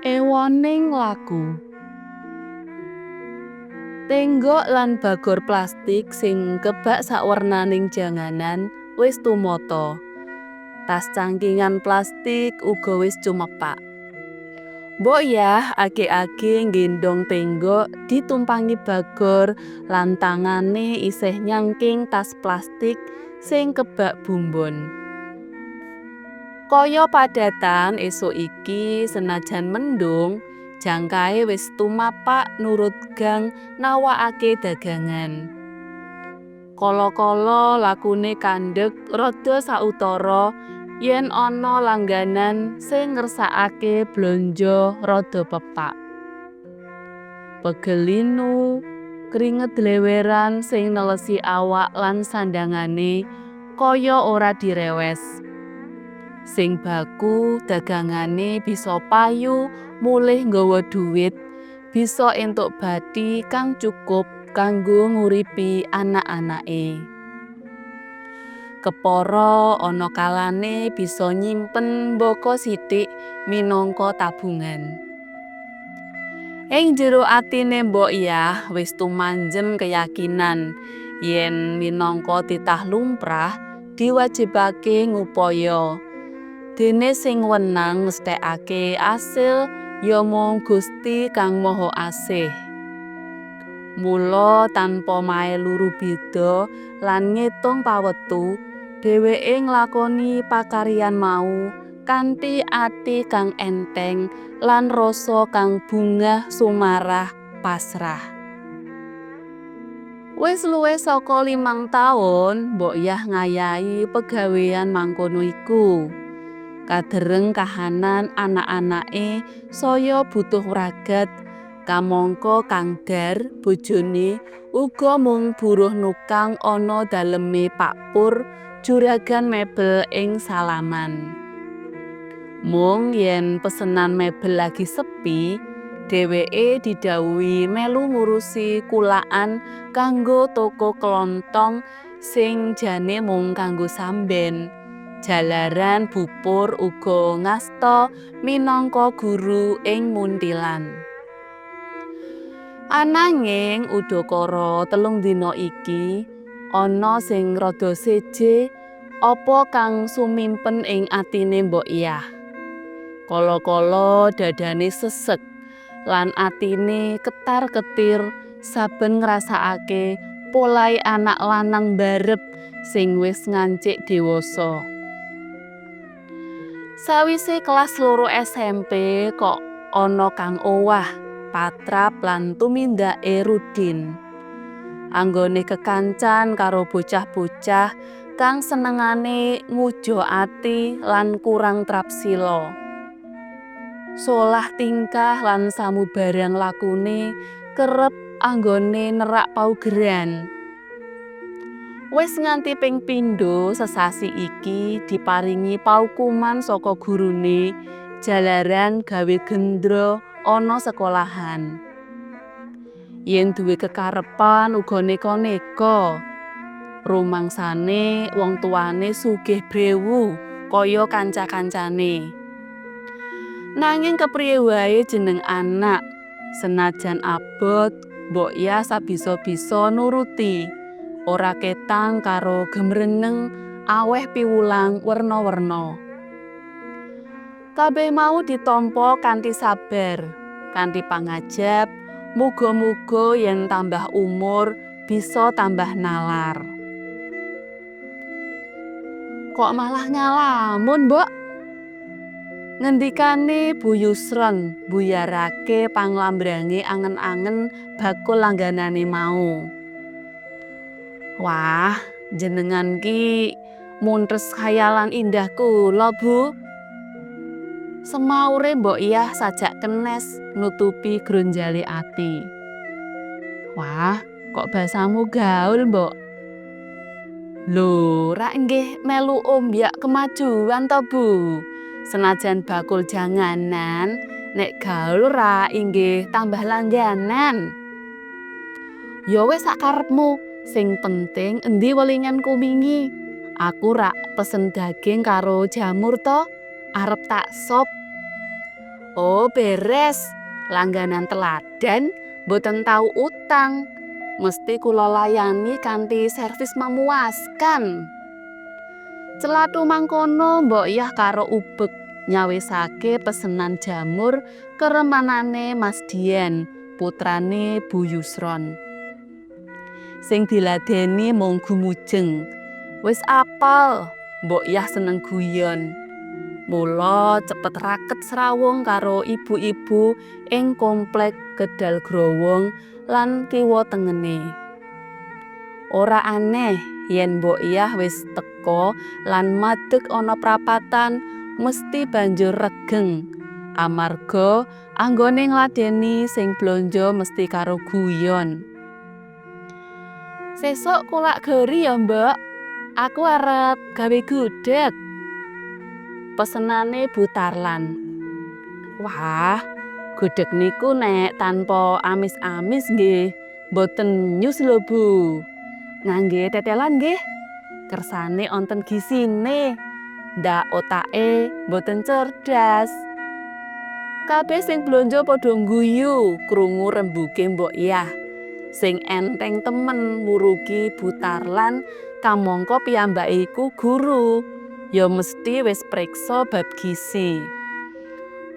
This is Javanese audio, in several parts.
Ewoning laku. Tenggok lan bagor plastik sing kebak sawernaning janganan wis tumata. Tas cangkingan plastik uga wis cumepak. Mbok Yah age-age nggendong tenggok ditumpangi bagor lan tangane isih nyangking tas plastik sing kebak bumbon. Kaya padatan esuk iki senajan mendung, jangkae wis tumapak nurut gang nawakake dagangan. Kala-kala lakune kandhek rada sautara yen ana langganan sing ngersakake blanja rada pepak. Pegel linu, kringet dleweran sing nelesi awak lan sandhangane kaya ora direwes. Sing baku dagangane bisa payu mulih nggawa dhuwit, bisa entuk bathi kang cukup kanggo nguripi anak-anake. Kepara ana kalane bisa nyimpen mbaka sithik minangka tabungan. Ing jero atine Mbok Yah wis tumanjem keyakinan yen minangka titah lumrah diwajibake ngupaya. Dene sing wenang mesthekake asil ya mung Gusti Kang Maha Asih. Mula tanpa maelu rubeda lan ngetung pawetu, dheweke nglakoni pakaryan mau kanthi ati kang enteng lan rasa kang bungah sumarah pasrah. Wis luwih saka 5 taun Mbok Yah ngayahi pegawean mangkono iku. Kadereng kahanan anak-anake saya butuh wragat, kamangka Kang Dar bojone uga mung buruh nukang ana daleme Pak Pur juragan mebel ing Salaman. Mung yen pesenan mebel lagi sepi, dheweke didhawuhi melu ngurusi kulakan kanggo toko klontong sing jane mung kanggo samben. Jalaran Bu Pur uga ngasta minangka guru ing Muntilan. Ananging udakara 3 dina iki ana sing rada seje apa kang sumimpen ing atine Mbok Yah. Kala-kala dadane sesek lan atine ketar-ketir saben ngrasakake polahe anak lanang mbarep sing wis ngancik dewasa. Sawise kelas 2 SMP kok ana kang owah, patrap lan tumindake Rudin. Anggone kekancan karo bocah-bocah kang senengane ngujo ati lan kurang trapsila. Solah tingkah lan samubarang lakune kerep anggone nerak paugeran. Wis nganti ping pindho sesasi iki diparingi paukuman saka gurune jalaran gawe gendra ana sekolahan. Yen duwe kekarepan uga neka-neka. Rumangsane wong tuane sugih brewu kaya kanca-kancane. Nanging kepriye wae jeneng anak, senajan abot, Mbok Yah sabisa-bisa nuruti. Ora ketang karo gemreneng aweh piwulang werna-werna. Kabeh mau ditampa kanthi sabar, kanthi pangajap, muga-muga yen tambah umur bisa tambah nalar. Kok malah ngalamun, Mbok? Ngendikane Bu Yusron mbuyarake panglambrange angen-angen bakul langganane mau. Wah, jenengan ki muntes khayalan indah kula, Bu. Semaure Mbok Yah sajak kenes nutupi gronjale ati. Wah, kok basamu gaul, Mbok? Lho, rak nggih melu ombyak kemajuan to, Bu? Senajan bakul janganan, nek gaul rak inggih tambah langganan. Ya wis sakarepmu, sing penting endi welinganku wingi. Aku rak pesen daging karo jamur to, arep tak sop. Oh, beres. Langganan teladan mboten tau utang. Mesti kula layani kanthi servis memuaskan. Celathu mangkono, Mbok Yah karo ubek nyawisake pesenan jamur keremanane Mas Dian, putrane Bu Yusron. Sing diladeni mung gumujeng. Wis apal, Mbok Yah seneng guyon. Mula cepet raket srawung karo ibu-ibu ing komplek Kedal Growong lan kiwa tengene. Ora aneh yen Mbok Yah wis teka lan madeg ana prapatan mesti banjur regeng. Amarga anggone ngladeni sing blonjo mesti karo guyon. "Sesuk kulak gori ya, Mbok. Aku arep gawe gudeg." Pesenane Bu Tarlan. "Wah, gudeg niku nek tanpa amis-amis nggih mboten nyus lho, Bu. Ngangge tetelan nggih. Kersane onten gizine. Ndak otake mboten cerdas." Kabeh sing blonjo padha ngguyu krungu rembuge Mbok Yah. Sing enteng temen murugi Bu Tarlan kamangka piyambake iku guru. Ya mesti wis priksa bab gizi.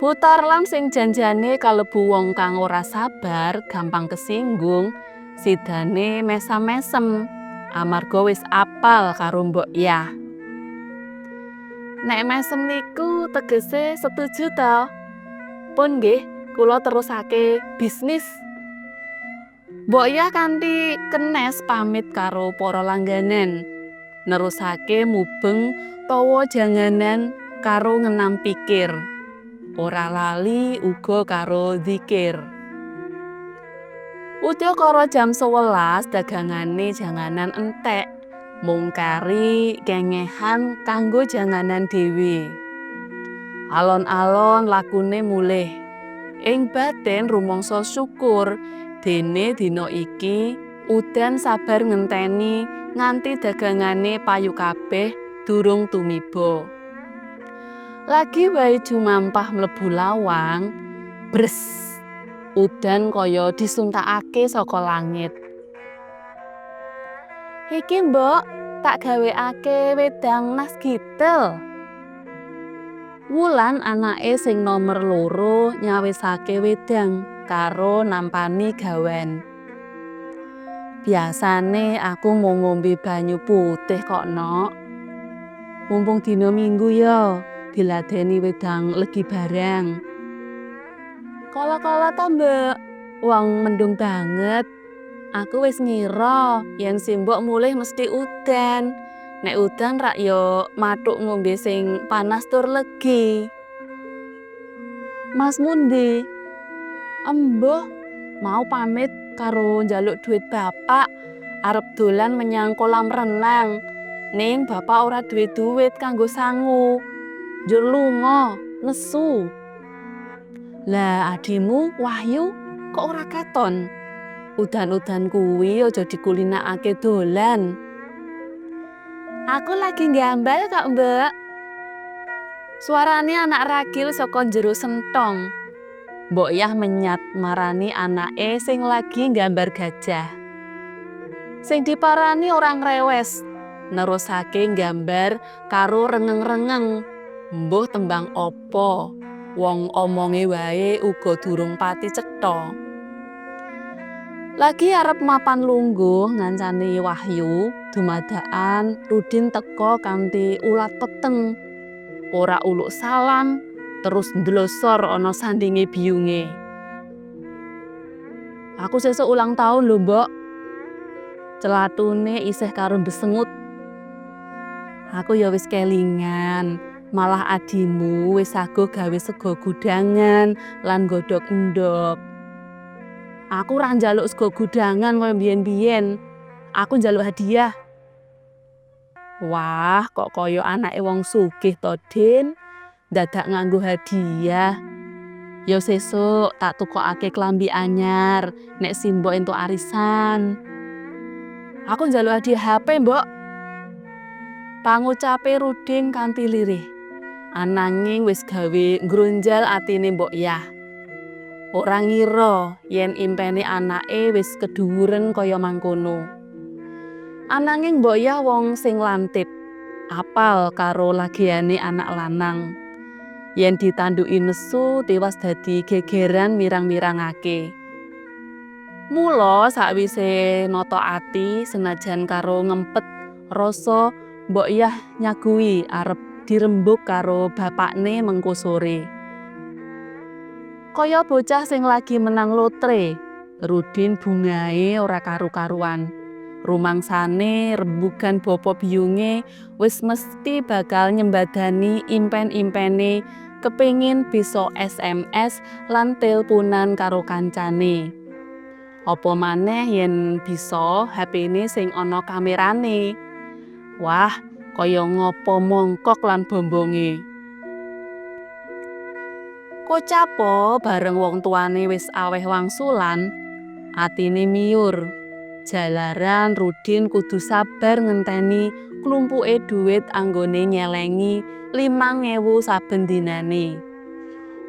Bu Tarlan sing janjane kalebu wong kang ora sabar, gampang kesinggung, sidane mesam-mesem amarga wis apal karo Mbok Yah. "Nek mesem niku tegese setuju to? Pun nggih, kula terusake bisnis." Mbok Yah kanthi kenes pamit karo para langganan. Nerusake mubeng tawa janganan karo ngenam pikir. Ora lali uga karo zikir. Udakara jam 11 dagangane janganan entek, mung kari kengehan kanggo janganan dhewe. Alon-alon lakune mulih. Ing batin rumangsa syukur dene dina iki udan sabar ngenteni nganti dagangane payu kabeh durung tumiba. Lagi wae jumampah mlebu lawang, bres, udan kaya disuntakake saka langit. "Iki, Mbok, tak gawekake wedang nasgitel." Wulan anake sing nomer 2 nyawisake wedang karo nampani gawan. "Biasane aku mung ngombe banyu putih kok, Nok. Mumpung dina Minggu ya, diladeni wedang legi barang." "Kala-kala to, Mbok, wong mendung banget. Aku wis ngira yen simbok mulih mesti udan. Nek udan rak yo mathuk ngombe sing panas tur legi." "Masmu ndi?" "Embuh, mau pamit karo njaluk duit bapak arep dolan menyang kolam renang. Ning bapak ora duwe duit kanggo sangu. Njur lunga, nesu." "Lah, adhimu Wahyu kok ora katon? Udan-udan kuwi aja dikulinakake dolan." "Aku lagi nggambar kok, Mbok." Suarane anak ragil saka njero sentong. Mbok Yah menyat marani anake sing lagi nggambar gajah. Sing diparani ora ngrewes, nerusake nggambar karo rengeng-rengeng. Mbuh tembang apa, wong omonge wae uga durung pati cetha. Lagi arep mapan lungguh ngancani Wahyu, dumadakan Rudin teka kanthi ulat peteng. Ora uluk salam, terus ndlosor ana sandinge biyunge. "Aku sesuk ulang tahun lho, Mbok." Celathune isih karo mbesengut. "Aku ya wis kelingan, malah adhimu wis saguh gawe sega gudangan lan nggodhog endhog." "Aku ora njaluk sega gudangan kaya biyen-biyen. Aku njaluk hadiah." "Wah, kok kaya anake wong sugih to, Din? Dadak nganggo hadiah. Ya sesuk tak tukokake klambi anyar nek simbok entuk arisan." "Aku njaluk hadiah HP, Mbok." Pangucape Rudin kanthi lirih. Ananging wis gawe ngrunjal atine Mbok Yah. Ora ngira yen impene anake wis kedhuwuren kaya mangkono. Ananging Mbok Yah wong sing lantip, apal karo lageane anak lanang. Yen ditanduki nesu tiwas dadi gegeran mirang-mirangake. Mula sakwise nata ati senajan karo ngempet rasa, Mbok Yah nyagui arep dirembug karo bapakne mengko sore. Kaya bocah sing lagi menang lotre, Rudin bungahe ora karu-karuan. Rumangsane rembugan bapa biyunge wis mesti bakal nyembadani impen-impene kepingin bisa SMS lan telponan karo kancane. Apa maneh yen bisa HP-ne sing ana kamerane. Wah, kaya ngapa mongkok lan bombonge. Kocapo bareng wong tuane wis aweh wangsulan, atine miyur. Jalaran Rudin kudu sabar ngenteni klumpuke dhuwit anggone nyelengi 5.000 saben dinane.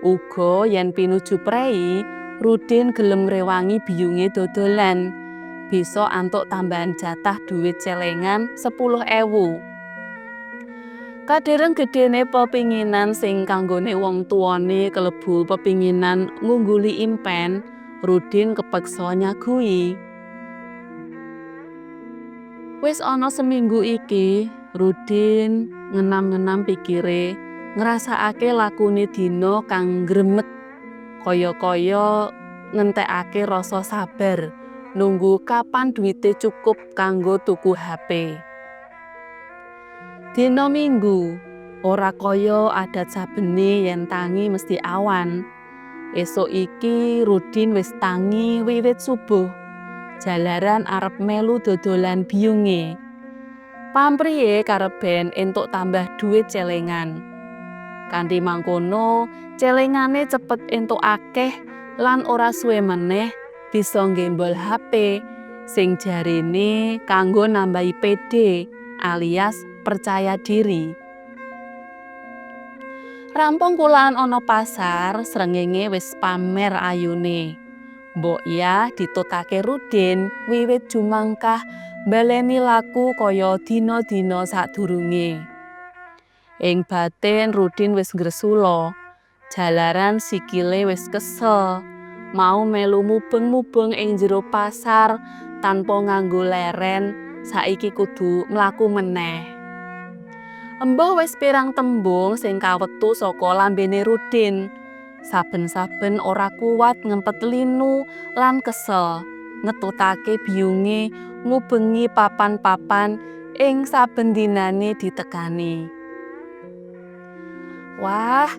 Uga yen pinuju prei, Rudin gelem ngrewangi biyunge dodolan, bisa antuk tambahan jatah dhuwit celengan 10.000. Kadereng gedhene pepinginan sing kanggone wong tuane kelebu pepinginan ngungguli impen, Rudin kepeksa nyagui. Wis ana seminggu iki, Rudin ngenam-ngenam pikire, ngrasakake lakune dina kang ngremet, kaya-kaya ngentekake rasa sabar nunggu kapan duwite cukup kanggo tuku HP. Dina Minggu, ora kaya adat sabene yen tangi mesti awan. Esuk iki Rudin wis tangi wiwit subuh. Jalaran arep melu dodolan biyunge. Pamrihe karep ben entuk tambah dhuwit celengan. Kanthi mangkono, celengane cepet entuk akeh lan ora suwe meneh bisa nggembol HP sing jarene kanggo nambahi PD alias percaya diri. Rampung kulaan ana pasar, srengenge wis pamer ayune. Mbok Yah ditutake Rudin wiwit jumangkah mbaleni laku kaya dina-dina sadurunge. Ing batin Rudin wis ngresula, jalaran sikile wis kesel, mau melu mubeng-mubeng ing jero pasar tanpa nganggo leren, saiki kudu mlaku meneh. Embuh wis pirang tembung sing kawetu saka lambene Rudin. Saben-saben ora kuwat ngempet linu lan kesel, ngetutake biyunge ngubengi papan-papan ing saben dinane ditekani. Wah,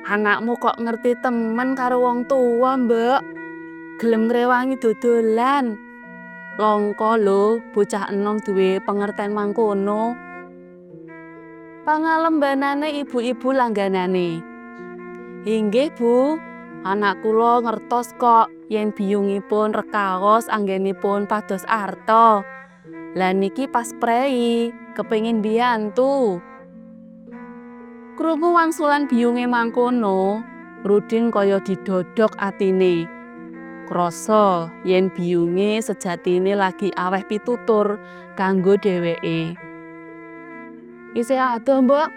anakmu kok ngerti temen karo wong tuwa, Mbok. Gelem ngrewangi dodolan. Langka lho bocah enom duwe pengerten mangkono. Pangalembanane ibu-ibu langganane. Inggih, Bu. Anak kula ngertos kok yen biyungipun rekaos anggenipun pados arta. Lah niki pas prei, kepengin mbiyantu. Krungu wangsulan biyunge mangkono, Rudin kaya didodok atine. Krasa yen biyunge sejatine lagi aweh pitutur kanggo dheweke. Isih adoh, Mbok.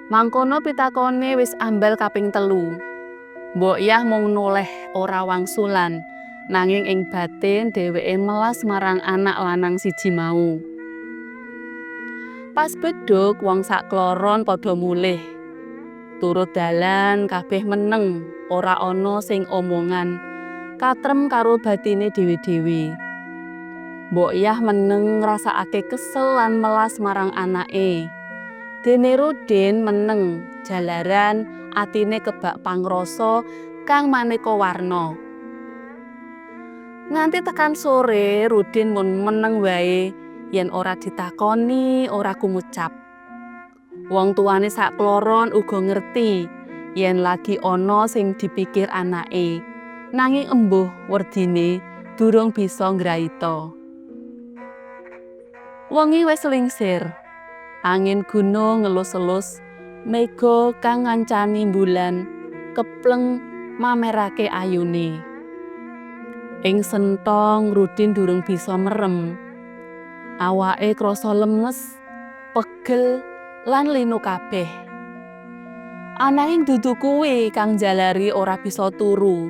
Mangkono pitakone wis ambal kaping telu. Mbok Yah mung noleh ora wangsulan, nanging ing batin dheweke melas marang anak lanang siji mau. Pas beduk wong sakloron padha mulih. Turut dalan kabeh meneng, ora ana sing omongan, katrem karo batine dhewe-dhewe. Mbok Yah meneng ngrasakake kesel lan melas marang anake. Dene Rudin meneng jalaran atine kebak pangrasa kang maneka warna. Nganti tekan sore Rudin mun meneng wae yen ora ditakoni ora kumucap. Wong tuane sakloron uga ngerti yen lagi ana sing dipikir anake, nanging embuh werdine durung bisa ngraita. Wengi wis lingsir. Angin gunung ngelus-elus Mega kang ngancani mbulan kepleng mamerake ayune. Ing senthong Rudin durung bisa merem. Awake krasa lemes, pegel lan linu kabeh. Ananging dudu kuwi kang njalari ora bisa turu.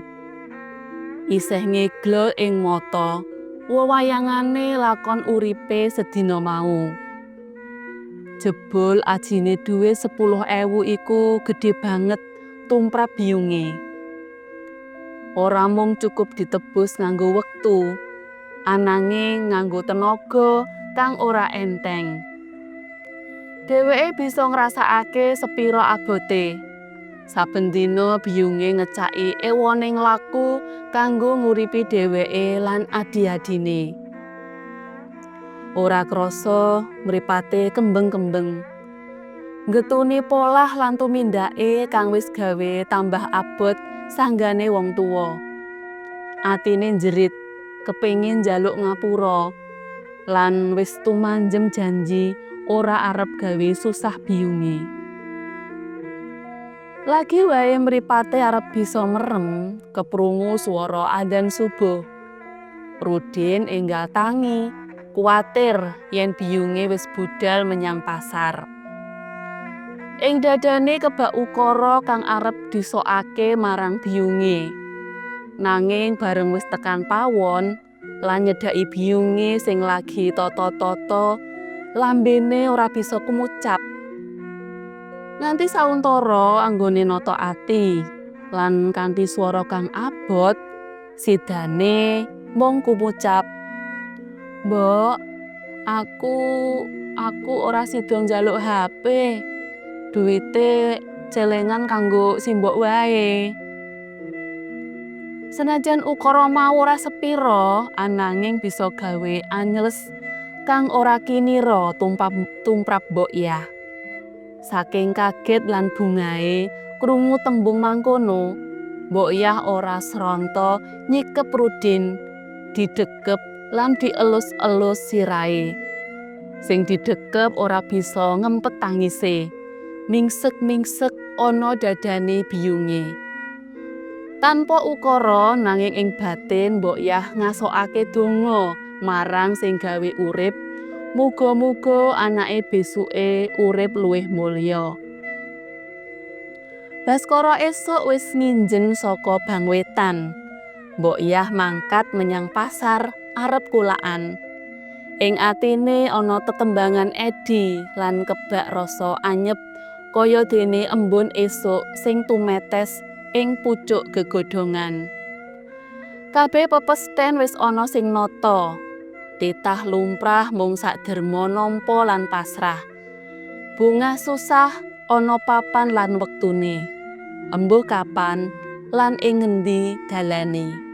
Isih ngeglo ing mata wewayangane lakon uripe sedina mau. Jebul ajine dhuwit 10.000 iku gedhe banget tumrap biyunge. Ora mung cukup ditebus nganggo wektu, ananging nganggo tenaga kang ora enteng. Dheweke bisa ngrasakake sepira abote. Saben dina biyunge ngecaki ewoning laku kanggo nguripi dheweke lan adi-adine. Ora krasa mripate kembeng-kembeng. Nggetuni polah lan tumindake kang wis gawe tambah abot sanggane wong tuwa. Atine njerit kepingin njaluk ngapura lan wis tumanjem janji ora arep gawe susah biyunge. Lagi wae mripate arep bisa merem, keprungu swara adzan subuh. Rudin enggal tangi, kuwatir yen biyunge wis budal menyang pasar. Ing dadane kebak ukara kang arep disokake marang biyunge. Nanging bareng wis tekan pawon lan nyedhaki biyunge sing lagi tata-tata, lambene ora bisa kumucap. Nganti sauntara anggone nata ati lan kanthi swara kang abot, sidane mung kumucap, "Mbok, aku ora sida njaluk HP. Duwite celengan kanggo simbok wae." Senajan ukara mau ora sepira, ananging bisa gawe anyles kang ora kinira tumrap Mbok Yah. Saking kaget lan bungahe krungu tembung mangkono, Mbok Yah ora sranta nyikep Rudin, didekep lan dielus-elus sirahe. Sing didekep ora bisa ngempet tangise, mingsek-mingsek ana dadane biyunge. Tanpa ukara nanging ing batin Mbok Yah ngasokake donga marang sing gawe urip, muga-muga anake besuke urip luwih mulya. Baskara esuk wis nginjen saka Bang Wetan. Mbok Yah mangkat menyang pasar arep kulakan. Ing atine ana tetembangan edi lan kebak rasa anyep kaya dene embun esuk sing tumetes ing pucuk gegodhongan. Kabeh pepesthèn wis ana sing nata. Titah lumrah mung saderma nampa lan pasrah. Bungah susah ana papan lan wektune. Embuh kapan lan ing ngendi dalane.